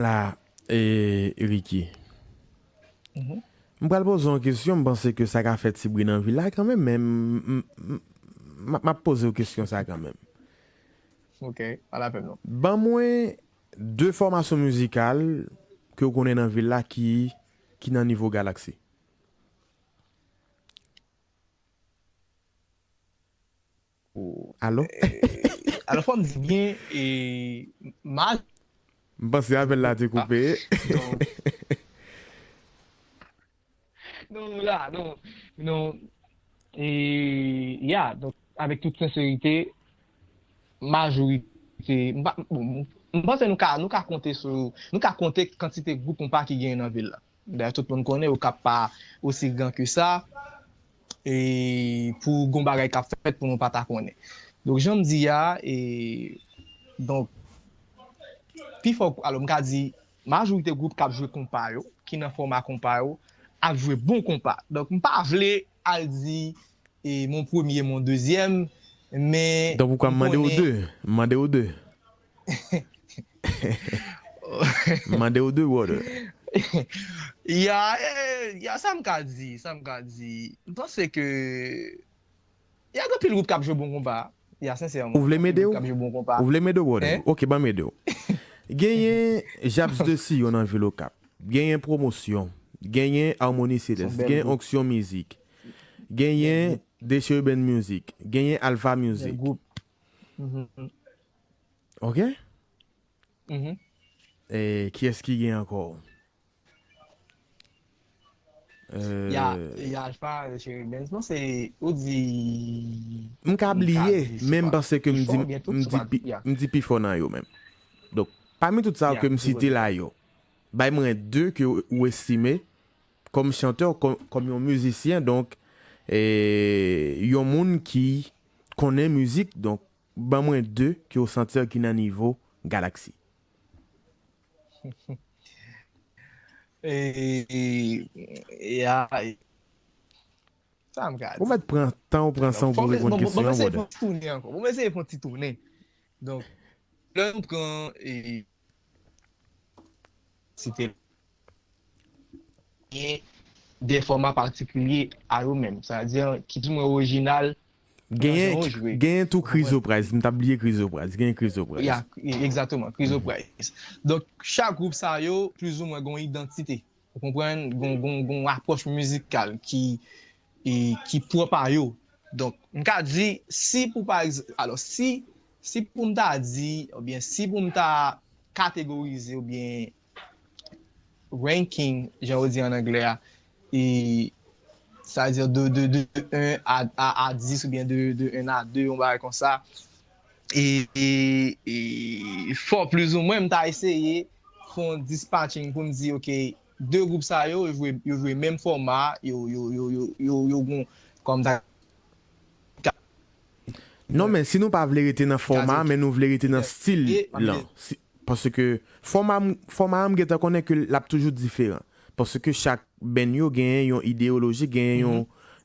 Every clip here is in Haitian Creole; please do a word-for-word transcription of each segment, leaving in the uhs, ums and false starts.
la, e, Ricky. M pral poze yon kesyon, m panse ke sa ka fè ti bri nan vil la kanmenm, men m, m, m, m, m ap poze w kesyon sa kanmenm. Ok, pa lapèn non. Ban mwen de fòmasyon mizikal ke w konnen nan vil la ki, ki nan nivo Galaxy. Alo? Alò, fò m di byen, e, ma... M panse apèl la te koupe. Non, non, la, non, non. E, ya, donk, avèk tout senserite, majorite, m pa, bon, m panse nou ka, nou ka konte sou, nou ka konte kantite gwoup konpa ki genyen nan vil la. Dayè, tout moun konnen Okap pa osi gran ke sa, e pou gon bagay k ap fèt pou nou pa ta konnen. Donk, jan m di a, e, donk, pifò, alò, m ka di, majorite gwoup k ap jwe konpa yo, ki nan fòma konpa yo, ap jwe bon konpa. Donk, m pa vle al di, e, mon premye, mon dezyèm, men... Donk, ou ka mande w de. Mande w de. Mande w de, brother. Ya, e, ya, sa m ka di, sa m ka di. M panse ke y a anpil gwoup k ap jwe bon konpa. Ya, sensèman. Ou vle m ede w? K ap jwe bon konpa. Ou vle m ede w, brother? Hein? Ok, ban m ede w. Genyen Japs de Sion nan vil Okap. Genyen Promosyon. Genyen Harmonie Céleste. Bèl Genyen gwoup. Onction Music. Genyen Déchiré Band Music. Genyen Alpha Bèl Music. Gwoup. Mhm. Ok? Mhm. E kiyès ki gen ankò? Euh, Ya, ya, Alpha, Déchiré Band, non, se, ou di... M ka m ka bliye, di, se men m pa panse ke m pi di, fò, byen tou, m se di pa, pi, ya. M di pi fò nan yo menm. Donk, pami tout sa yo Ya, ke m se site vre. La yo, bay mwen de ke ou estime kòm chantè, kòm, kòm yon mizisyen, donk, e, yon moun ki konnen mizik, donk, ban mwen de ke ou santi ki nan nivo Galaxy. E, e, ya, e, sa m ka di. Ou mèt pran tan ou pran san ou pou Fò m, reponn bon, bon, kesyon bon, an, eseye brother. Fè yon ti tounen ankò. Bon, eseye fè yon ti tounen. Donk, lè nou pran, e, site, gen de fòma patikilye a yo menm. Sa vle di, ki di mwen orijinal, Genyen, jan yo jwe. Genyen tou Chrysoprase. M t ap bliye Chrysoprase. Genyen Chrysoprase. Ya, egzakteman, Chrysoprase. Donk, chak gwoup sa yo, plizoumwen, gon idantite. Ou konprann? Gon, gon, gon apwòch mizikal ki, e, ki pwòp a yo. Donk, m ka di, si pou pa egz-, alò, si, si pou m ta di, oubyen si pou m ta kategorize, oubyen ranking, jan yo di an anglè a, e, sa vle di de, de, de un à, à, à dix oubyen de, de un à deux, yon bagay konsa. E, e, e fò plizoumwen m ta eseye fè yon dispatching pou m di, ok, de gwoup sa yo, yo jwe, yo jwe menm fòma, yo, yo, yo, yo, yo, yo gon, kòm ta... Non, men si nou pa vle rete nan fòma, Gazete. Men nou vle rete nan Yeah. stil Yeah, m ap lan. vle- Si, paske fòma, m- fòma an, m gentan konnen ke l ap toujou diferan. Paske chak band yo genyen yon ideyoloji, genyen yon,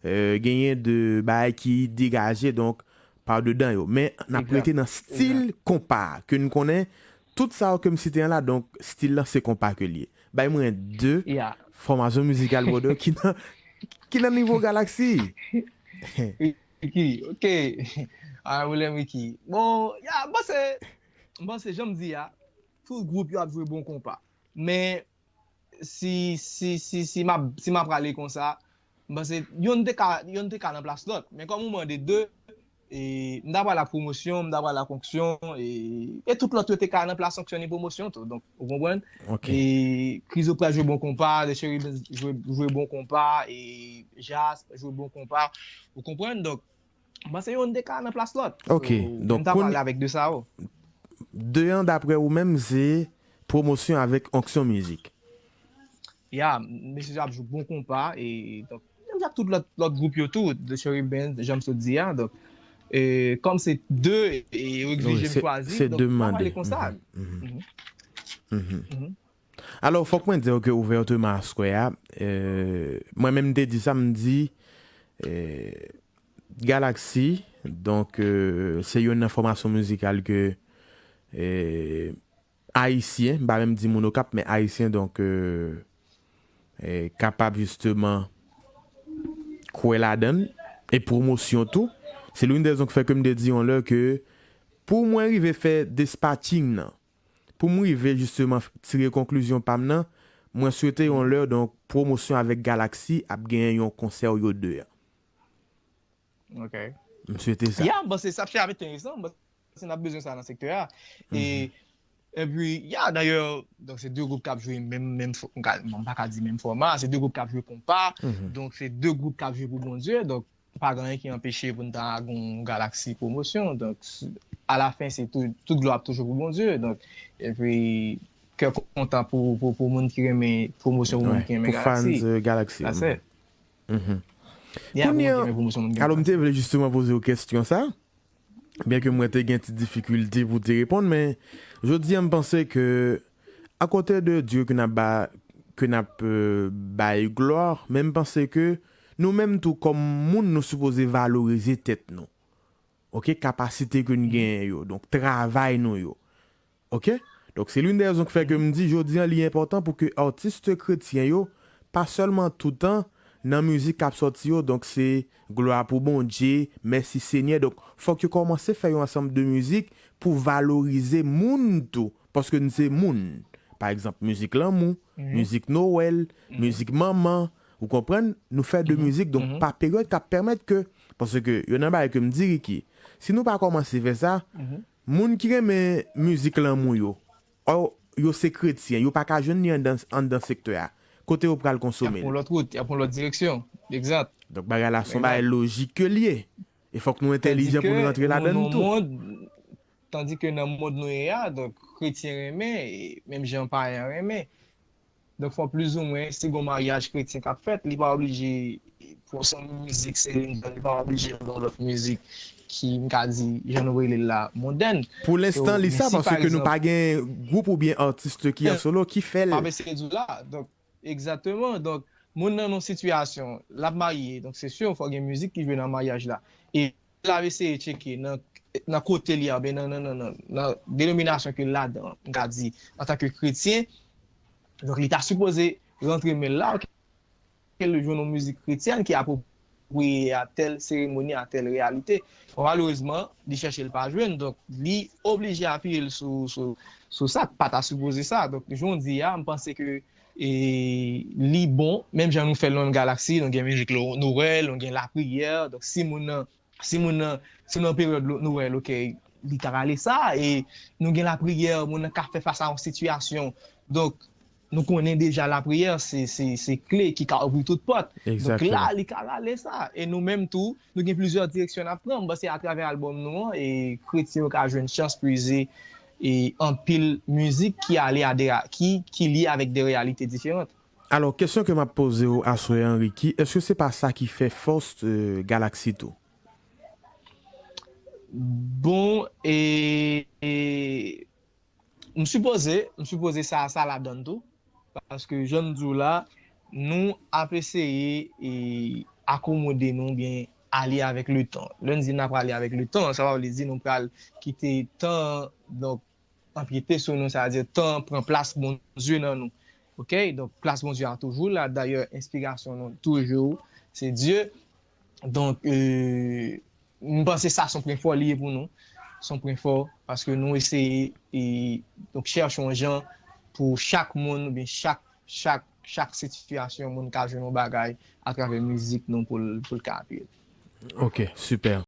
euh, genyen de bagay ki degaje, donk, pa dedan yo. Men n ap Egzak. Rete nan stil konpa a, ke n konnen tout sa yo ke m site an la, donk, stil lan se konpa ke l ye. Bay mwen de Ya. Fòmasyon mizikal, brother, ki nan, ki nan nivo Galaxy. Ricky, ok. A, William Ricky. Bon, ya, m panse, m panse, jan m di a, tout gwoup yo ap jwe bon konpa. Men, si, si, si, si m ap, si m ap prale konsa, m panse, yonn te ka, yonn te ka nan plas lòt. Men kòm ou mande de, e, m ta pral ak Promosyon, m ta pral ak Onksyon, e, e tout lòt yo te ka nan plas Onksyon ni Promosyon tou. Donk, ou konprann? Ok. E Chrysoprase jwe bon konpa, The Cherry Benz jwe, jwe bon konpa, e Jasp jwe bon konpa. Ou konprann? Donk, m panse yonn te ka nan plas lòt. Ok, So, donk, m ta kounye- pale avèk de sa yo. De an, daprè ou menm, se Promosyon avèk Onksyon Mizik. Ya, mesye yo ap jwe bon konpa, e donk, menm jan ak tout lòt, lòt gwoup yo tou, The Cherry Benz, jan m sot di a, donk, e, kòm se de, e, yo egzije m se, chwazi, se donk, de m m ap mande. pale konsa. Mhm. Mhm. Alò, fòk mwen di ke ouvètman aswè a, euh, mwen menm m te di sa, m di, euh, Galaxy, donk, euh, se youn nan fòmasyon mizikal ke, euh, ayisyen, m pa menm di moun Okap, men ayisyen, donk, euh, eh, kapab jisteman kwè ladan l, e pwomosyon tou. Se l'une des raisons ki fè ke m te di yon lè ke pou mwen rive fè dispatching nan, pou mwen rive jisteman tire konklizyon pa m nan, mwen swete yon lè, donk, pwomosyon avèk Galaxy ap genyen yon konsè yo de a. Ok. M swete sa. Ya, m panse sa ap enteresan, m panse n ap bezwen sa nan sektè a. E epi, ya, dayè, donk se de gwoup k ap jwe menm, menm fò- m ka- bon, m pa ka di menm fòma, se de gwoup k ap jwe konpa, donk se de gwoup k ap jwe pou Bondye, donk pa gen anyen ki anpeche pou n ta gon Galaxy pwomosyon, donk alafen se tou, tout glwa ap toujou pou Bondye, donk epi kè kontan pou, pou, pou moun ki renmen pwomosyon, pou moun ki renmen Pou fans Galaxy. euh, Galaxy. That's it. Mhm. Ya, pou moun Kounye ki a, renmen pwomosyon, moun ki alò, m renmen te vle jisteman poze w kesyon sa, byen ke mwen te gen ti difikilte pou te reponn, men jodi a m panse ke akote de Dye ke n ap ba, ke n ap euh, bay glwa, men m panse ke nou menm tou kòm moun nou sipoze valorize tèt nou. Ok, kapasite ke n genyen yo, donk travay nou yo. Ok? Donk se l'une des raisons ki fè ke m di jodi a li enpòtan pou ke atis kretyen yo pa sèlman toutan nan mizik k ap sòti yo, donk se glwa pou Bondye, mèsi Senyè. Donk fòk yo kòmanse fè yon ansanm de mizik pou valorize moun tou, paske n se moun. Pa egzanp, mizik lanmou, mizik Nowèl, mizik manman, ou konprann? Nou fè de mizik, donk pa peryòd k ap pèmèt ke, paske yo nan bagay ke m di Ricky, si nou pa kòmanse fè sa, moun ki renmen mizik lanmou yo, ò, yo se kretyen, yo pa ka jwenn li anndan, anndan sektè a. Kote yo pral Y ap konsome pran l? Lòt wout, y ap pran lòt direksyon. Egzat. Donk bagay la se yon bagay lojik ke l ye. E fòk nou entèlijan pou nou rantre ladan l tou. Tandike nan mond nou ye a, donk kretyen renmen, e menm jan payen an renmen. Donk fò plizoumwen, si gon maryaj kretyen k ap fèt, li pa oblije pou se yon mizik Celine Dion, li pa oblije yon lòt mizik ki, m ka di, jan nou rele l la, mondèn. Pou lenstan, li sa, paske nou pa gen gwoup oubyen atis ki an solo ki fè l. M ap eseye di w la. Donk, egzakteman. Donk, moun nan nan sitiyasyon, l ap marye, donk se si, fò gen mizik ki jwe nan maryaj la. E l ap eseye tcheke nan, nan kote li, oubyen nan, nan, nan, nan, nan denominasyon ke l ladan, m ka di, antanke kretyen, donk li ta sipoze rantre men l la, ok, ke l jwenn yon mizik kretyèn ki apwopriye a tèl seremoni, a tèl reyalite. Bon, malerezman, li chèche l pa jwenn, donk li oblije apiye l sou, sou, sou sa k pa ta sipoze sa. Donk, jan w di a, m panse ke e, li bon, menm jan nou fè l nan Galaxy, nou gen mizik Nowèl, nou gen lapriyè, donk si moun nan, si moun nan, si nan peryòd Nowèl, ok, li ta rale sa, e nou gen lapriyè, moun nan ka fè fas a yon sitiyasyon, donk nou konnen deja lapriyè se, se, se kle ki ka ouvri tout pòt. Donk la, li ka rale sa. E nou menm tou, nou gen plizyè direksyon n ap pran. M panse atravè albòm nou an, e kretyen yo ka jwenn chans puize e anpil mizik ki ale a de, ki, ki lye avèk de reyalite diferan. Alò, kesyon ke m ap poze w aswè an, Ricky, èske se pa sa ki fè fòs euh, Galaxy tou? Bon, e, e m sipoze, m sipoze sa, sa ladan tou. Paske jan m di w la, nou ap eseye e, akomode nou byen ale avèk letan. Lè n di n ap ale avèk letan, sa pa vle di nou pral kite tan an, donk, anpyete sou nou, sa vle di tan an pran plas Bondye nan nou. Ok? Donk, plas Bondye a toujou la. Dayè, enspirasyon nou toujou, se Dye. Donk, euh, m panse sa se yon pwen fò li ye pou nou. Se yon pwen fò, paske nou eseye, e, donk, chèche yon jan pou chak moun, oubyen chak, chak, chak sitiyasyon, moun ka jwenn yon bagay atravè mizik nou pou l, pou l ka apiye l. Ok, sipè.